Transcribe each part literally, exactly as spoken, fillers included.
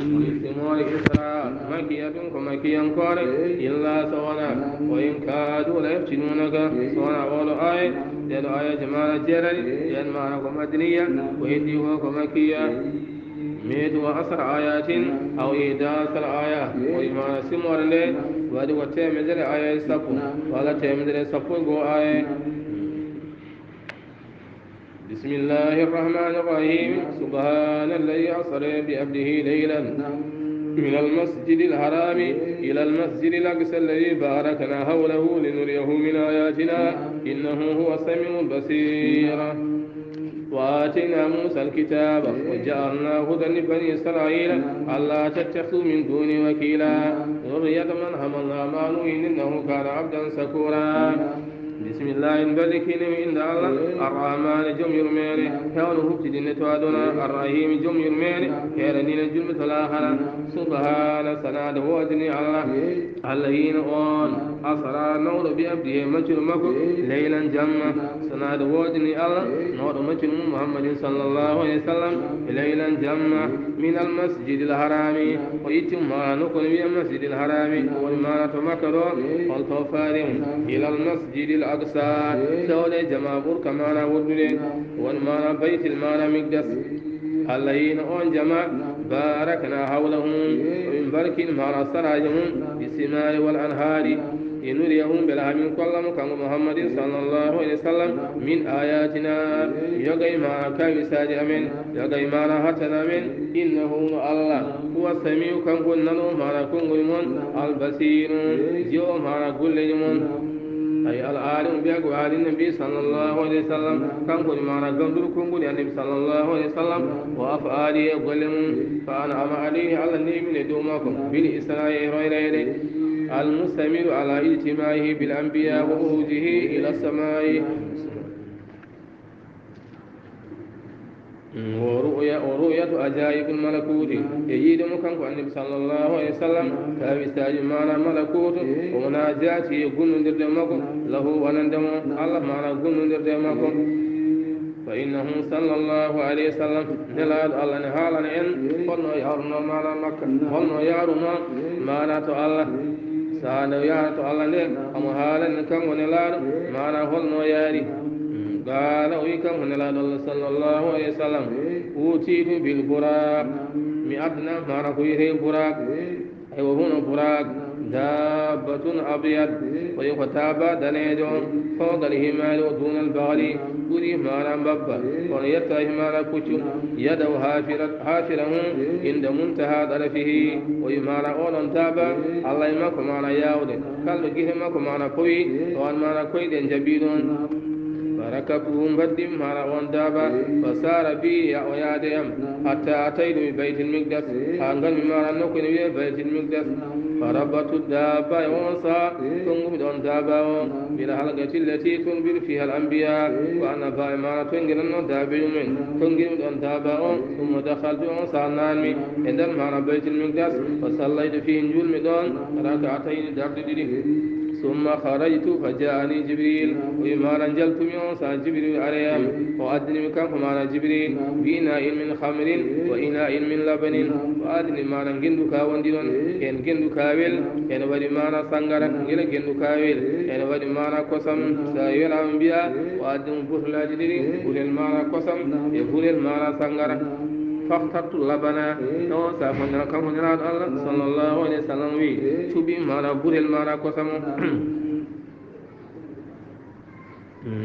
Simoore Isra, makkiyatun ko makkiyankoore, illa so wonaa, wa in kaadu la yaftinuunaka, so wonaa oo ɗoo aaya, ɗee ɗoo aayaaji maana jeetati, ɗeen maana ko madaniya, ko heddi ko ko makkiya. Mi'atu wa asra ayatin aw ihda asra aya, o wi'i maana simoore nde waɗi ko teemedere aaya e sappo, walla teemedere e sappo e goo aaya. بسم الله الرحمن الرحيم. سبحان الذي أسرى بعبده ليلا من المسجد الحرام إلى المسجد الأقصى الذي باركنا حوله لنريه من آياتنا إنه هو السميع البصير. وآتينا موسى الكتاب وجعلناه هدى لبني إسرائيل ألا تتخذوا من دوني وكيلا ذرية من حملنا مع نوح إنه كان عبدا شكورا. Bismillah, en mbaɗi kine innde Allah, Arrahmaani, jom yurmeende, heewno huɓtidinde to aduna, Arrahiimi, jom yurmeende, heeraniinde julɓe to laakara. Subhaana, sanaade woodani Allah. Allah hino on, asra, nawɗo, bi abdihi, e maccuɗo makko, leylan, jamma. Sanaade woodani Allah, nawɗo maccuɗo mum Muhammadin sallallahu alayhi wa sallam, leylan, jamma, min al masjidil harami, o itti mo haa nokku no wiya masjidil harami, ko woni maana to Makka ɗo, on to faari mo, ilal masjidil aqsa, tawde jama ɓurka maana woddude, woni maana baytil maana miqdas. Allah yino on jama, barakna hawlahum, o min barkin maana saraaji mum, bisimari wal anhari, e nuriyahum, mbela hamin kolla mo kanko Muhammadin sallallahu alayhi wa sallam, min ayatina, yoga e maana kawisaaji amen, yoga e maana hattana amen, innahu no Allah, huwa samiu, kanko woni nano maana konngol mon, al basiru, jiwo maana golleji mon. Ay al alimu, mbiya ko ali nabi sallallahu alayhi wa sallam, kanko woni maana ganduɗo konngol annabi sallallahu alayhi wa sallam, wa afaali, e golle mum, fa an'ama alayhi, Allah neemini e dow makko, bil isra'i, e royreyde, al mustamiru ala ijtimaihi bil anbiya wa urujihi ila samai. Wo ru'ya, wo ru'yatu ajaibul malakuti, e yiide mo kanko annabi sallallahu alayhi wa sallam, kawisaaji maana malakutu, o wona jaati e gonnondirde makko, lahu, wonande mo, Allah maana gonnondirde makko. Fa innahu sallallahu alayhi wa sallam, nelaaɗo Allah ne haalana en holno yahrunoo maana Makka, holno yahruno maana to Allah. Saha nde o yahata to Allah nde, omo haalani en kanko nelaaɗo maana holno yahri. Qaala, o wi kanko nelaaɗo Allah sallallahu alayhi wa sallam, utitu bil buraq, mi addana maana ko wiyetee buraq. Aywa, hono buraq, dabbatun abyad, ko wi ko daaba daneejo, fawqa al himari wa duna al baghli, ɓuri maana mbabba, kono yetta himaara puccu, yadaw hafira, hafirahu inda muntaha darafihi, o wi maana oɗon daaba, Allah e makko maana yawde, kalɗo gite makko maana powi, ɗon maana koyɗe njaɓi ɗon. Farakabtuhu, mbaddimi maana on daaba, fasara bi, ya o yaade am, hatta ataytu bi baytil miqdas, haa ngarmi maana nokku ene wiyee baytil miqdas. Farabatu dabba, e on saha tongumi ɗon daaba o, bil halqati allati tunbiru fiha al anbiya, ko annabaaɓe maana tongiranno daabe mumen, tongirmi ɗon daaba o. Summa dakhaltu, on saha naanmi e nder maana baytil miqdas, fa sallaytu fihi, njulmi ɗon, rak'atayni, darɗe ɗiɗi. Summa kharajtu fa ja'ani Jibril, o wi maana njaltumi, on saha Jibril ari am, o addini mi kanko maana Jibril, bi ina'in min khamrin wa ina'in min labanin, o addini maana ngendu ka wondi ɗon, heen ngendu kawel ene waɗi maana sangara, ngila ngendu kawel ene waɗi maana kosam. Sa welama mbiya o addi mo butolaaji ɗiɗi, butel maana kosam e butel maana sangara. Fakhtartu labana, on saha ko nana kanko nelaaɗo Allah sallallahu alayhi wa sallam wi, cuɓi maana butel maana kosam o.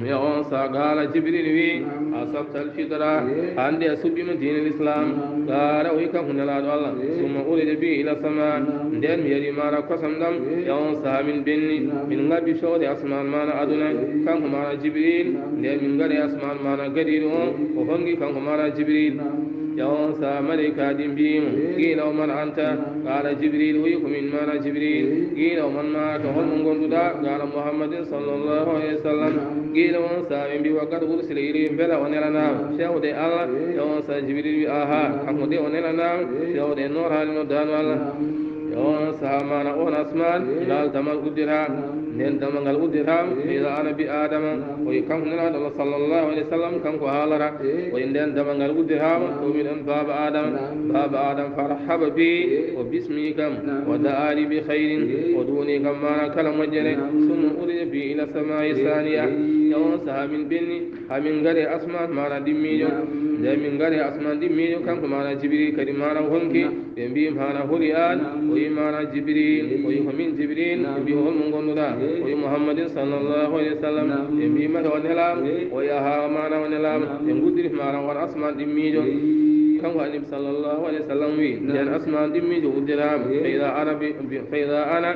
E on saha qaala Jibril wi, asabta al fitra, hannde a suɓɓima diina l'islam. Qaala, o wi kanko nelaaɗo Allah, summa urija bi ila sama, nden mi yari maana kosam ɗam, e on saha min benni, min ngabbi fewde asmaan maana aduna, kanko maana Jibril, nden min ngari asmaan maana gadiiɗo on, o hongi kanko maana Jibril. E on saha malaykaaji mbiyi mo, qiila wa man anta? Qaala Jibril, o wi ko min maana Jibril. Qiila wa man ma'aka, holmo ngonduɗa? Qaala Muhammadin sallallahu alayhi wa sallam. Qiila on saha ɓe mbi wa qad ursila ilayhi, mbela o nelanaama fewde Allah? E on saha Jibril wi, aha, kanko de o nelanaama fewde e nooraade noddaano Allah. E on saha maana on asmaan, ngal damal uddira. Nden damal ngal udditaama, fa ida ana bi Adama, o wi kanko Nelaaɗo Allah sallallahu alayhi wa sallam, kanko haalata, o wi nden damal ngal udditaama, o wi ɗon baaba Adama, baaba Adama, fa rahaba bi, o bismi kam, wa da'a li bi khairin, o duwni kam maana kala moƴƴere, summa urija bi ila samai saniya, e on saha min ɓenni, hamin ngari asman maana dimmiijo, nde min ngari asman dimmiijo, kanko maana Jibril kadi maana honki, ɓe mbi maana holi an, o wi maana Jibril, o wi ko min Jibril, ɓe mbi holmo ngonduɗa, o wi Muhammadin sallallahu alayhi wa sallam, ɓe mbi mata o nelaama, o wi aha maana o nelaama, ɓe guddiri maana on asman dimmiijo, kanko Annabi sallallahu alayhi wa sallam wi, nden asman dimmiijo uddiraama, fa ida ana bi, bi, fa ida ana,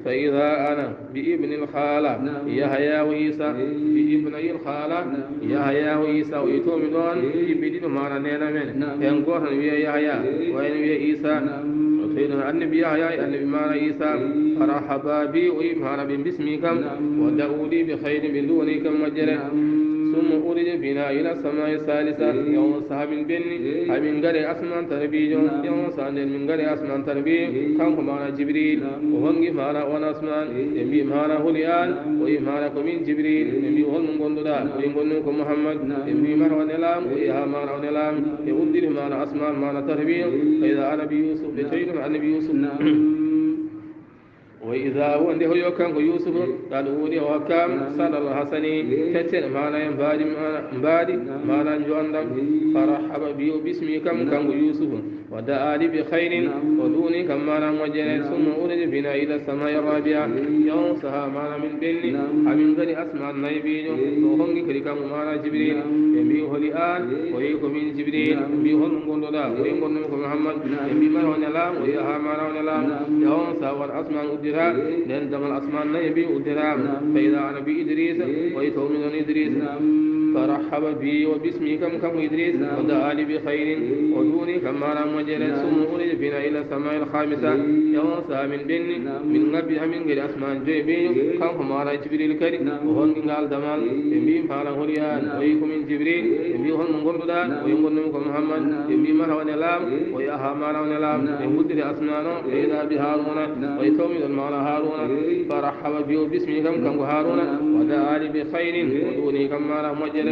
fa ida ana bi ibnil khala, Yahya wa Isa, bi ibnayil khala, Yahya o Isa, o wi to mi ɗon, yimɓe ɗiɗo maana neene men. Hen gooto ne wiya Yahya, o en wiya Isa. O tawi ɗon Annabi Yahya, e Annabi maana Isa. Fa rahaba bi, o wi maana ɓe bismi kam. Wa da'u li bi khairin, ɓe duwani kam moƴƴere. Summa urija bina ila samai salisa. E on saha min ɓenni, hamin ngari asman tataɓiijo. E on saha nden min ngari asman tataɓiijo. Kanko maana Jibril, o hongi maana on asman. Ɓe mbi maana holi an, o wi maana ko min Jibril, ɓe mbi holmo ngonduɗa, o wi ngonmi ko Muhammad, ɓe mbi mata o nelaama, o wi ha maana o nelaama, ɓe uddiri maana asman, maana tataɓiijo, fa ida ana bi Yusuf, ɓe tawi ɗon Annabi Yusuf. Wa ida huwa, nde hoyo kanko Yusuf, qad utiya, o hokkaama, sadal hasani, teccere maana e mbaadi, maana, mbaadi, maana njoondam, fa rahaba bi, o bismi kam, kanko Yusuf. Wa da'a li bi khairin, o duwni kam maana moƴƴere, summa urija bina ila samai rabia. E on saha maana min ɓenni, hamin ngari asman nayiɓiijo, o hongi kadi kanko maana Jibril, ɓe mbi holi an, o wi ko min Jibril, ɓe mbi holmo ngonduɗa, o wi ngonmi ko Muhammad, ɓe mbi mata o nelaama, o wi aha maana o nelaama. E on saha on asman uddita, nden damal asman nayiɓi uddiraama, fa ida ana bi Idrisa, o wi taw mi ɗon Idrisa, fa rahaba bi, o bismi kam, kanko Idrisa, wa da'a li bi khairin, o duwni kam maana moƴƴere, summa urija bina ila samai al khamisa, e on saha min ɓenni, min ngabbi hamin ngari asman joyi ɓeejo, kanko maana Jibril kadi, o hongi ngal damal, ɓe mbi maana holi an, o wi ko min Jibril, ɓe mbi holmo ngonduɗa, o wi ngonmi ko Muhammad, ɓe mbi mata o nelaama, o wi aha maana o nelaama, ɓe guddiri asman o, ɓe ida bi Haruna, o wi taw mi ɗon maana Haruna, fa rahaba bi, o bismi kam, kanko Haruna, wa da'a li bi khairin, o duwni kam maana moƴƴere,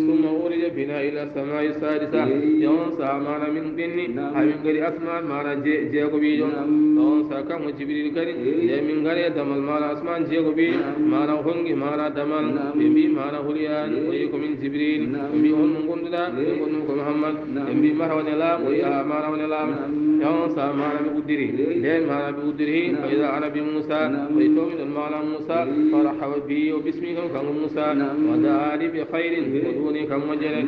summa urija bina ila samai sadisa, e on saha maana min ɓenni, hamin ngari asman, maana je-, jeegoɓiijo, e on saha kanko Jibril kadi, nde min ngari e damal maana asman jeegoɓiijo, maana o hongi maana damal, ɓe mbi maana holi an, o wi ko min Jibril, ɓe mbi holmo ngonduɗa, ɓe ngonmi ko Muhammad, ɓe mbi mata o nelaama, o wi aha maana o nelaama, e on saha maana ɓe uddiri, nden maana ɓe uddiri, fa ida ana bi Musa, o wi taw mi ɗon maana Musa, fa rahaba bi, o bismi kam kanko Musa, wa da'a li bi khairin, o duwni kam moƴƴere,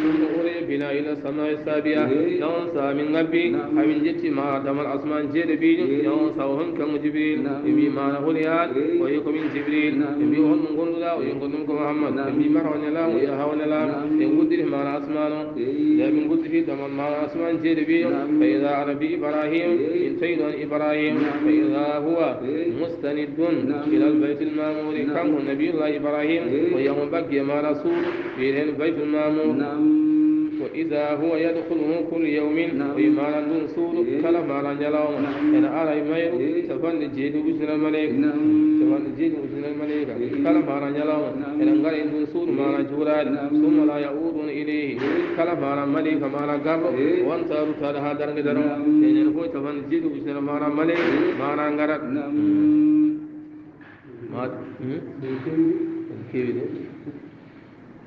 summa urija bina ila samai sabia, e on saha min ngabbi, hamin jetti maana damal asman jeeɗiɗiijo, e on saha o hongi kanko Jibril, ɓe mbi maana holi an, o wi ko min Jibril, ɓe mbi holmo ngonduɗa, o wi ngonmi ko Muhammad, ɓe mbi mata o nelaama, o wi aha o nelaama, ɓe guddiri maana asman o, nde min gudditi damal maana asman jeeɗiɗiijo, fa ida ana bi Ibrahim, min tawi ɗon Ibrahim, fa ida huwa mustanidun ila al baytil mamuri, kanko Nabiyullah Ibrahim, o yamo bagge maana suudu, wiyeteeɗo Baytul Mamur. Wa ida huwa yadkhuluhu kullu yawmin, o wi maana ndun suudu, kala maana ñalawma, ena ara e mayru, capanɗe jeeɗiɗi ujunere maleyka. Capanɗe jeeɗiɗi ujunere maleyka. Kala maana ñalawma, ena ngara e ndun suudu maana juuraade. Summa la ya'uduna ilayhi. Kala maana maleyka, maana garɗo, wonta ruttaade haa darnge darngo. E ñande fof capanɗe jeeɗiɗi ujunere maana maleyka, maana ngarat. Ma-, hmm? Kewi de.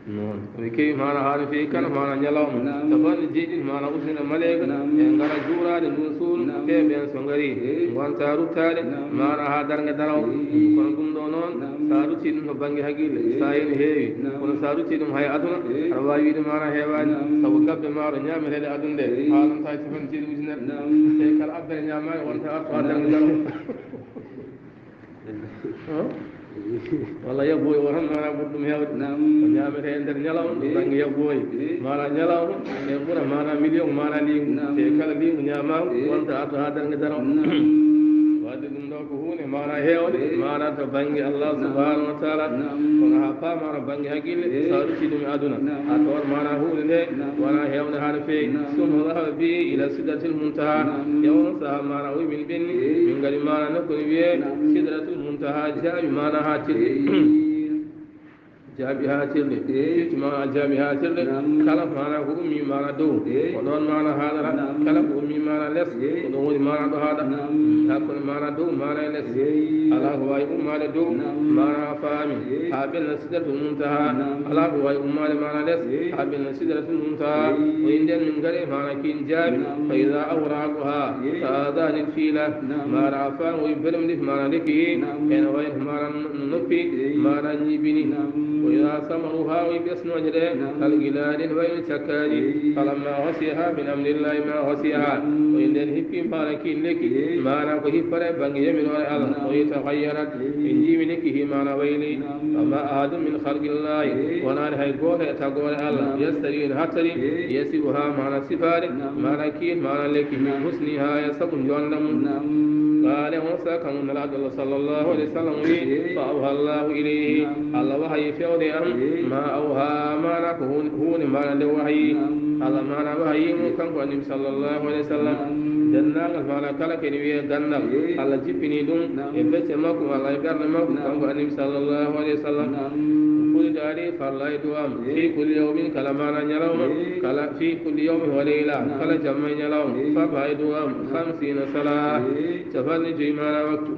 Noon. Ɓe kewi maana haa no feewi kala maana ñalawma. Capanɗe jeeɗiɗi maana ujunere maleyka. Ɓe ngara juuraade ndun suudu. Ɓe ɓeen so ngari, ngonta ruttaade maana haa darnge darngo. Kono ɗum ɗo noon, so a rutti ɗum to bannge haqiille, so a ene heewi. Kono so a rutti ɗum hay aduna, aɗa waawi wiide maana heewaani. Sabu gabbe maaro ñaameteeɗe aduna ɗe, haalanta e capanɗe jeeɗiɗi ujunere. Te kala abbere ñaamaaka, wonta artu haa darnge darngo. Walla yabbooyi o tan maana ɓuri ɗum heewde. Ko ñaamete e nder ñalawma, bannge yabbooyi. Maana ñalawma, e ɓura maana miliyon, maana liingu. Te kala liingu ñaamaama, wonta arta haa darnge darngo. Wadde ɗum ɗo, Ko huunde maana heewde maana to bannge Allah subhanahu wa taala. Kono haa paamaano bannge haqqille, so a rutti ɗum e aduna, a tawat maana huunde nde wona heewde haa no feewi. Summa dhahaba bihi ila sidratil muntaha. E oon sahaa maana o wi min ɓenni, min ngari maana nokku ne wiyee sidratul muntaha, jaabi maana haa tirɗi. Jaabi haa tirɗi. Firti maana jaabi haa tirɗi. Kala maana ko ummi maana dow, ko ɗoon maana haaɗata. Kala ko ummi maana les, ko ɗoon woni maana ɗo haaɗa. Hakkunde maana dow maana e les, alaa ko waawi ummaade dow maana faami haa ɓenna sidratul muntaha. Alaa ko waawi ummaade maana les haa ɓenna sidratul muntaha. O wi nden min ngari maana kiin jaabi. Fa ida awraquha ka adanil fila. Maana a faami o wi belem ndi maana lekki. Ene wayi no maana noppi, maana ñiiɓini. Wa ida samaruha, o wi ɓesnooje ɗe, kal gilali, no wayi no cakkaaji. Falamma ghashiyaha min amrillahi ma ghashiyaha. O wi nden hippi maana kiin lekki. Maana ko hippere bannge yamiroore Allah. O wi taghayyarat, ɓe njiimi lekki hi maana wayli. Wa ma ahadun min khalqillahi, wonaani hay gooto e tagoore Allah, yastawi, ene hattani, yasifuha, maana sifaade maana kiin, maana lekki, min husniha, e sabu njoonda mum. Qaala, on sahaa kam Nulaaɗo Allah sallallahu alayhi wa sallam wi, fa awha Allahu ilayhi, Allah wahayi fewde e am, ma awha, maana ko huun-, huunde maana nde wahayi. Allah maana wahayi mo kanko Annabi sallallahu alayhi wa sallam. Denndaangal maana kala kene wiyee ganndal, Allah jippini ɗum e becce makko, Allah e ɓernde makko, kanko Annabi sallallahu alayhi wa sallam. Furidat alayya, farlaay dow am, fi kulli yawmin, kala maana ñalawma, kala fi kulli yawmin wa layla, kala jamma e ñalawma, farlaay dow am, khamsina salaa, capanɗe joyi maana waktu.